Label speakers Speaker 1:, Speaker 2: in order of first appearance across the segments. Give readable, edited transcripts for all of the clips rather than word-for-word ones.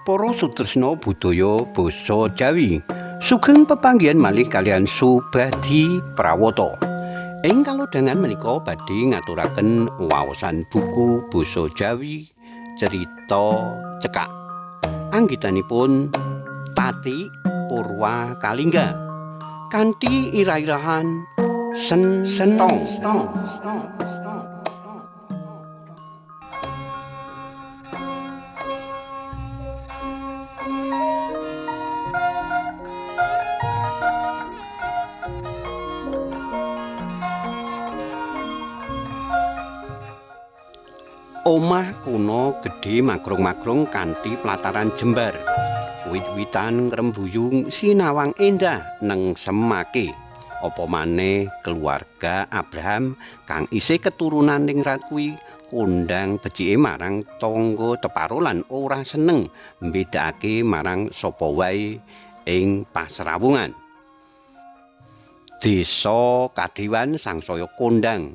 Speaker 1: Para sutresna budaya basa Jawi, sugeng pepanggihan malih kaliyan Subadi Prawata. Ing kalodhangan menika badhe ngaturaken waosan buku basa Jawi cerita cekak. Anggitanipun Tati Purwakalingga kanthi irah-irahan sen sentong. Omah kuno gedhe magrong-magrong kanthi plataran jembar. Wit-witan ngrembuyung sinawang endah nengsemake. Apa maneh keluarga Abraham kang isih keturunan ningrat kuwi kondhang becike marang tangga teparo lan ora seneng mbedakake marang sapa wae ing pasrawungan. Desa Kadewan sangsaya kondhang.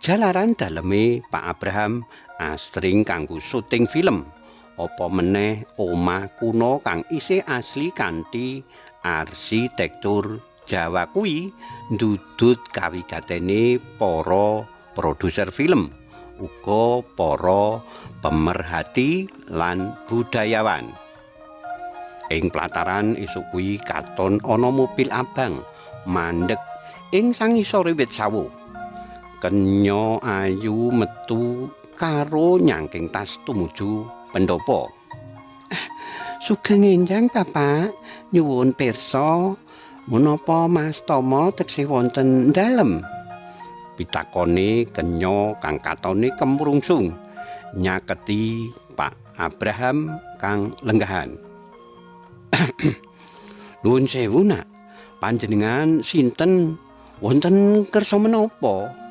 Speaker 1: Jalaran daleme Pak Abraham asring kanggo syuting film. Apa meneh omah kuno kang isih asli kanthi arsitektur Jawa kuwi ndudut kawigatene para produser film, uga para pemerhati lan budayawan. Ing plataran esuk kuwi katon ana mobil abang mandeg ing sangisore wit sawo. Kenya ayu metu karo nyangking tas tumuju pendopo. Sugeng enjang Bapak, nyuwun pirsa menapa Mas Tomo teksih wonten dalem? Pitakone kenya kang katone kemrungsung nyaketi Pak Abraham kang lenggahan. Nuwun sewu nak, panjenengan sinten, wonten kersa menapa?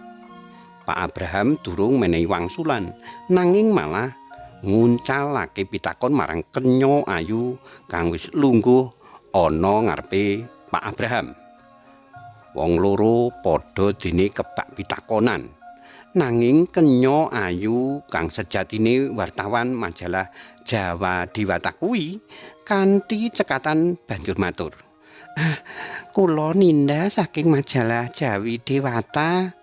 Speaker 1: Pak Abraham durung menehi wangsulan, nanging malah nguncalake pitakon marang kenya ayu kang wis lungguh ana ngarepe Pak Abraham. Wong loro padha dene kebak pitakonan. Nanging kenya ayu kang sejatine wartawan majalah Jawa Dewata kuwi kanthi cekatan banjur matur. Kula Ninda saking majalah Jawi Dewata.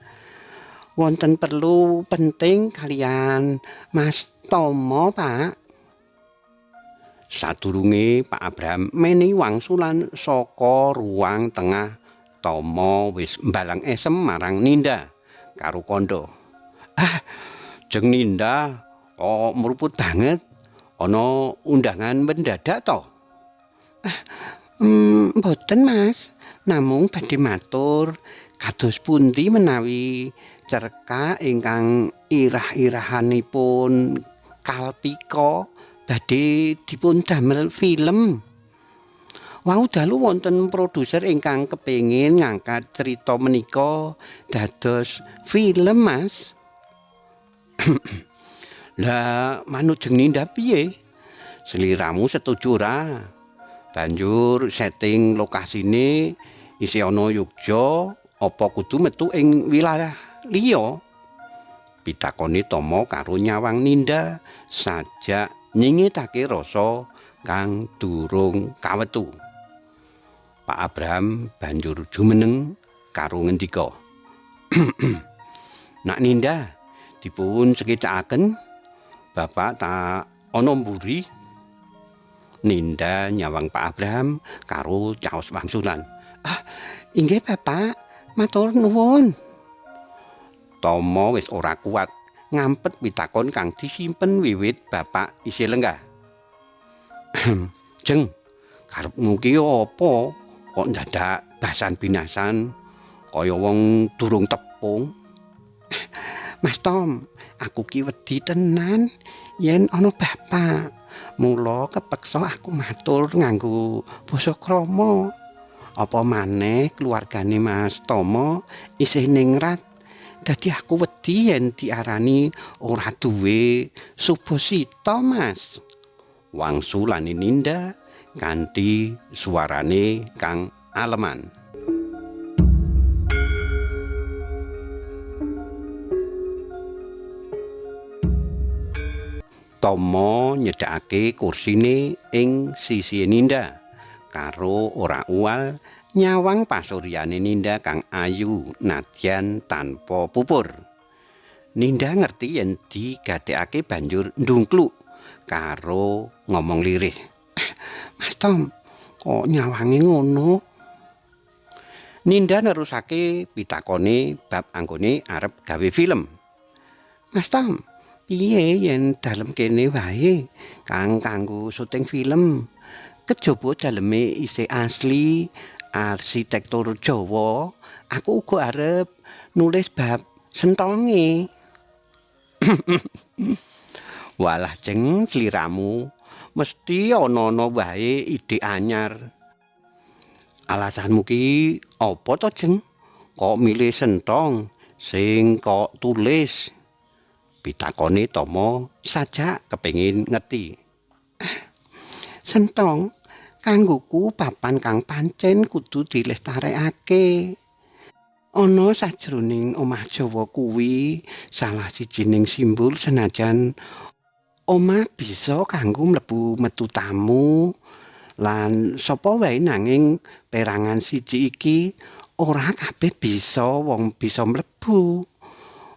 Speaker 1: Wonten perlu penting kalian Mas Tomo, Pak. Sadurunge Pak Abraham menehi wangsulan saka ruang tengah, Tomo wis mbalang esem marang Ninda karo kandha. Jeng Ninda kok mruput banget, ana undangan mendadak to? Mboten Mas, namung badhe matur kados pundi menawi cerkak ingkang irah-irahanipun Kalpika badhe dipun damel film. Wau dalu wonten produser ingkang kepengin ngangkat cerita menika dados film, Mas. Lah manut jeng Ninda piye? Sliramu setuju ora? Banjur setting lokasine isih ana Yogya apa kudu metu ing wilayah liya? Pitakone Tomo karo nyawang Ninda sajak nyingitake rasa kang durung kawetu. Pak Abraham banjur jumeneng karo ngendika. Nak Ninda, dipun sekecakaken, bapak tak ana mburi. Ninda nyawang Pak Abraham karo caos wangsulan. Inggih Bapak, matur nuwun. Tomo wis ora kuat ngampet pitakon kang disimpen wiwit bapak isih lenggah. Jeng, karepmu ki apa kok ndadak basan binasan kaya wong durung tepung? Mas Tom, aku ki wedi tenan yen ana bapak. Mula kepeksa aku matur nganggo basa krama. Apa maneh keluargane Mas Tomo isih ningrat. Dadi aku wedi yen diarani ora duwe subasita, Mas. Wangsulane Ninda kanthi suarane kang aleman. Tomo nyedhakake kursine ing sisihe Ninda karo ora uwal nyawang pasuryane Ninda kang ayu nadyan tanpa pupur. Ninda ngerti yen digadekake banjur ndungkluk karo ngomong lirih. Mas Tom, kok nyawange ngono? Ninda nerusake pitakone bab anggone arep gawe film. Mas Tom, piye yen dalem kene wae kang kanggo syuting film? Kejaba daleme isih asli arsitektur Jawa, aku uga arep nulis bab sentonge. Walah jeng sliramu, mesti ana-ana wae ide anyar. Alasanmu ki apa to, Jeng? Kok milih sentong sing kok tulis? Pitakone Tomo sajak kepengin ngerti. Sentong kanggoku papan kang pancen kudu dilestarekake. Ana sajroning omah Jawa kuwi salah sijining simbol senajan omah bisa kanggo mlebu metu tamu lan sapa wae, nanging perangan siji iki ora kabeh bisa wong bisa mlebu.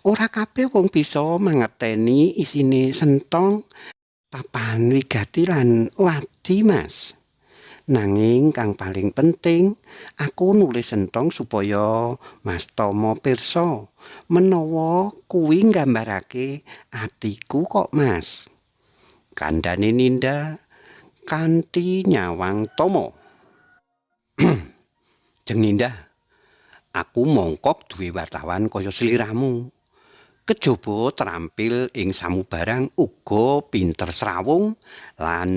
Speaker 1: Ora kabeh wong bisa mangerteni isine sentong papan wigati lan wadi, Mas. Nanging kang paling penting, aku nulis sentong supaya Mas Tomo pirsa menawa kuwi nggambarake atiku kok, Mas. Kandhane Ninda kanthi nyawang Tomo. Jeng Ninda, aku mongkok duwe wartawan kaya sliramu. Kejaba terampil ing samubarang uga pinter srawung lan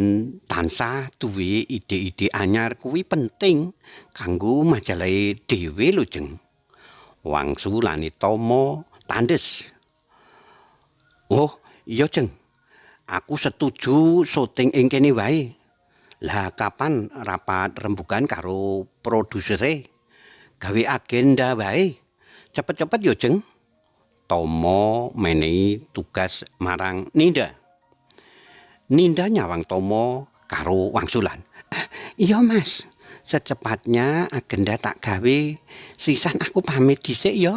Speaker 1: tansah duwe ide-ide anyar kuwi penting kanggo majalahe dhewe lho, Jeng. Wangsulane Tomo tandes. Oh, iya, Jeng. Aku setuju syuting ing kene wae. Lah kapan rapat rembugan karo produsere? Gawe agenda wae. Cepet-cepet yo, Jeng. Tomo menehi tugas marang Ninda. Ninda nyawang Tomo karo wangsulan. Iya, Mas. Secepatnya agenda tak gawe. Sisan aku pamit dhisik ya.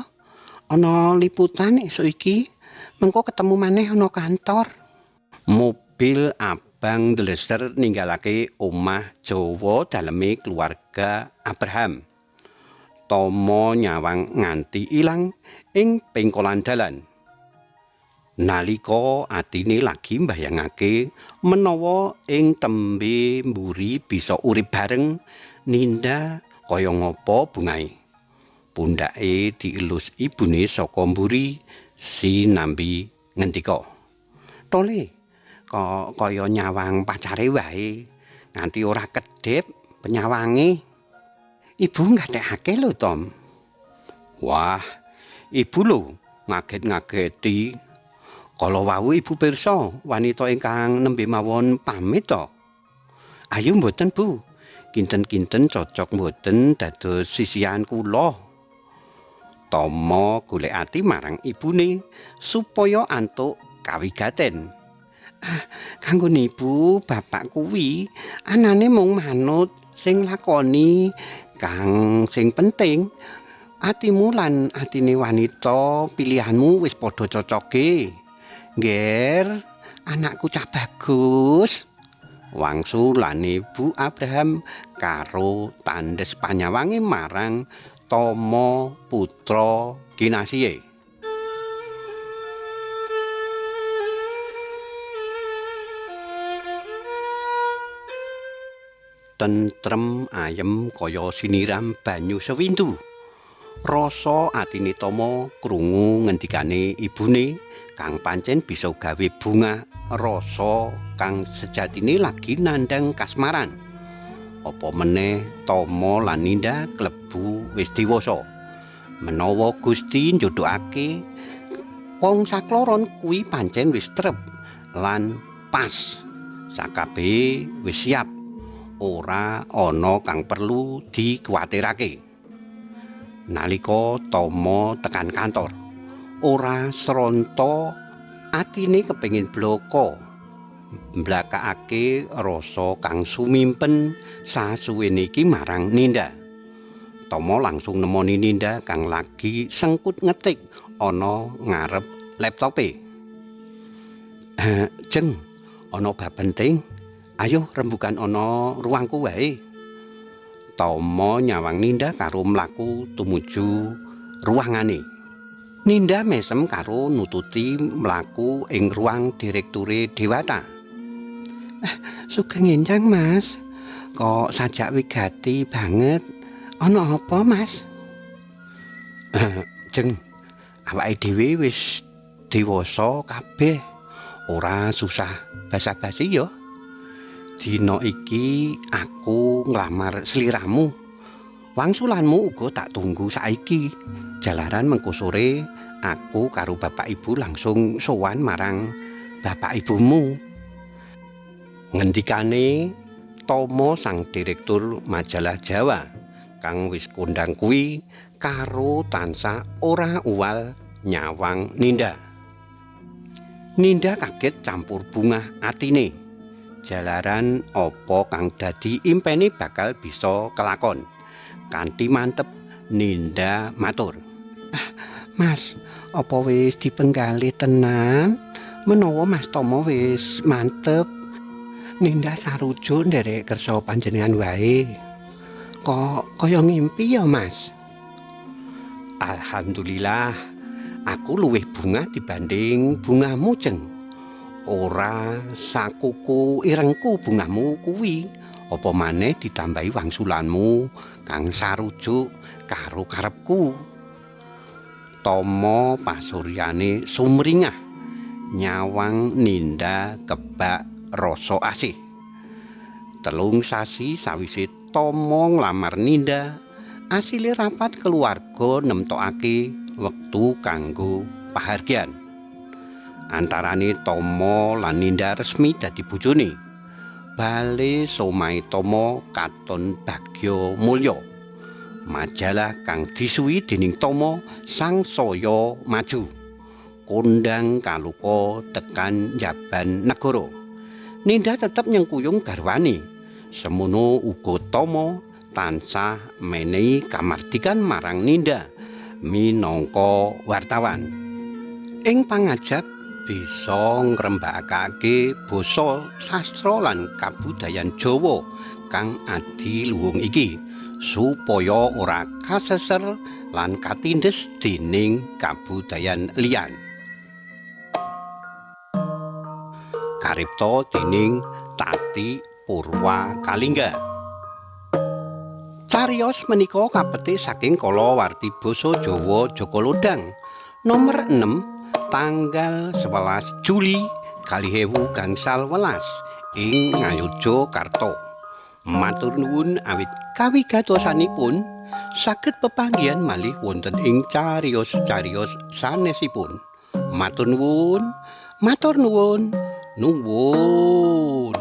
Speaker 1: Ana liputan esuk iki. Mengko ketemu maneh ana kantor. Mobil abang ndleser ninggalake omah Jawa daleme keluarga Abraham. Tomo nyawang nganti ilang ing pengkolan dalan. Nalika atine lagi mbayangake menawa ing tembe mburi bisa urip bareng Ninda kaya ngapa bungahe. Pundhake dielus ibune saka mburi sinambi ngendika. Tole, kok kaya nyawang pacare wae nganti ora kedhip penyawange. Ibu nggatekake lho, Tom. Wah, ibu lho ngaget-ngageti. Kala wau ibu pirsa wanita ingkang nembe mawon pamit to. Ayo mboten, Bu. Kinten-kinten cocok mboten dados sisihan kula. Tomo golek ati marang ibune supaya antuk kawigaten. Ah, kanggo ibu, bapak kuwi anane mung manut sing lakoni kang sing penting. Atimu lan atine wanita pilihanmu wis padha cocoke. Ngger, anakku cah bagus. Wangsulane Bu Abraham karo tandes panyawange marang Tomo putra kinasihe. Tentrem ayem kaya siniram banyu sewindu. Rasa atine Tomo krungu ngendikane ibune kang pancen bisa gawe bunga rasa kang sejatine lagi nandhang kasmaran. Apa meneh Tomo lan Ninda klebu wis dewasa. Menawa Gusti njodhokake wong sakloron kuwi pancen wis trep lan pas. Sakabehe wis siap. Ora ana kang perlu dikuwatirake. Nalika Tomo tekan kantor, ora sronta atine kepengin bloko. Mblakakake rasa kang sumimpen sasuwene iki marang Ninda. Tomo langsung nemoni Ninda kang lagi sengkut ngetik ana ngarep laptope. "Jeng, ana bab penting. Ayo rembugan ana ruangku wae." Tomo nyawang Ninda karo mlaku tumuju ruangane. Ninda mesem karo nututi mlaku ing ruang direkture Dewata. "Sugeng enjang, Mas. Kok sajak wigati banget? Ana apa, Mas?" "Jeng, awake dhewe wis dewasa kabeh. Ora susah basa-basi ya. Dina iki aku nglamar sliramu. Wangsulanmu uga tak tunggu saiki. Jalaran mengko sore aku karo bapak ibu langsung sowan marang bapak ibumu." Ngendikane Tomo sang direktur majalah Jawa kang wis kondang kuwi karo tansah ora uwal nyawang Ninda. Ninda kaget campur bungah atine. Jalaran apa kang dadi impene bakal bisa kelakon. Kanthi mantep Ninda matur, "Mas, apa wis dipenggalih tenan? Menawa Mas Tomo wis mantep, Ninda sarujuk nderek kersa panjenengan wae. Kok kaya ngimpi ya, Mas?" "Alhamdulillah, aku luwih bungah dibanding bungahmu, Jeng. Ora sakuku irengku bungahmu kuwi, apa maneh ditambahi wangsulanmu kang sarujuk karo karepku." Tomo pasuryane sumringah nyawang Ninda kebak rasa asih. 3 sasi sawise Tomo nglamar Ninda, asile rapat keluarga nemtokake wektu kanggo pahargyan. Antarane Tomo lan Ninda resmi dadi bojone. Bale somai Tomo katon bagya mulya. Majalah kang disuwi dening Tomo sangsaya maju. Kondang kaluka tekan njaban negara. Ninda tetep nyengkuyung garwane. Semono uga Tomo tansah menehi kamardikan marang Ninda minangka wartawan. Ing pangajap bisa ngrembakake basa sastra lan kabudayan Jawa kang adiluhung iki supaya ora kaseser lan katindes dening kabudayan liyan. Karipta dening Tati Purwa Kalingga. Cariyos menika kapetik saking kalawarti basa Jawa Jaka Lodhang nomor 6 tanggal 11 Juli 2011 ing Ngayogyakarta. Matur nuwun awit kawigatosanipun saged pepanggihan malih wonten ing cariyos-cariyos sanesipun. Matur nuwun, matur nuwun, nuwun.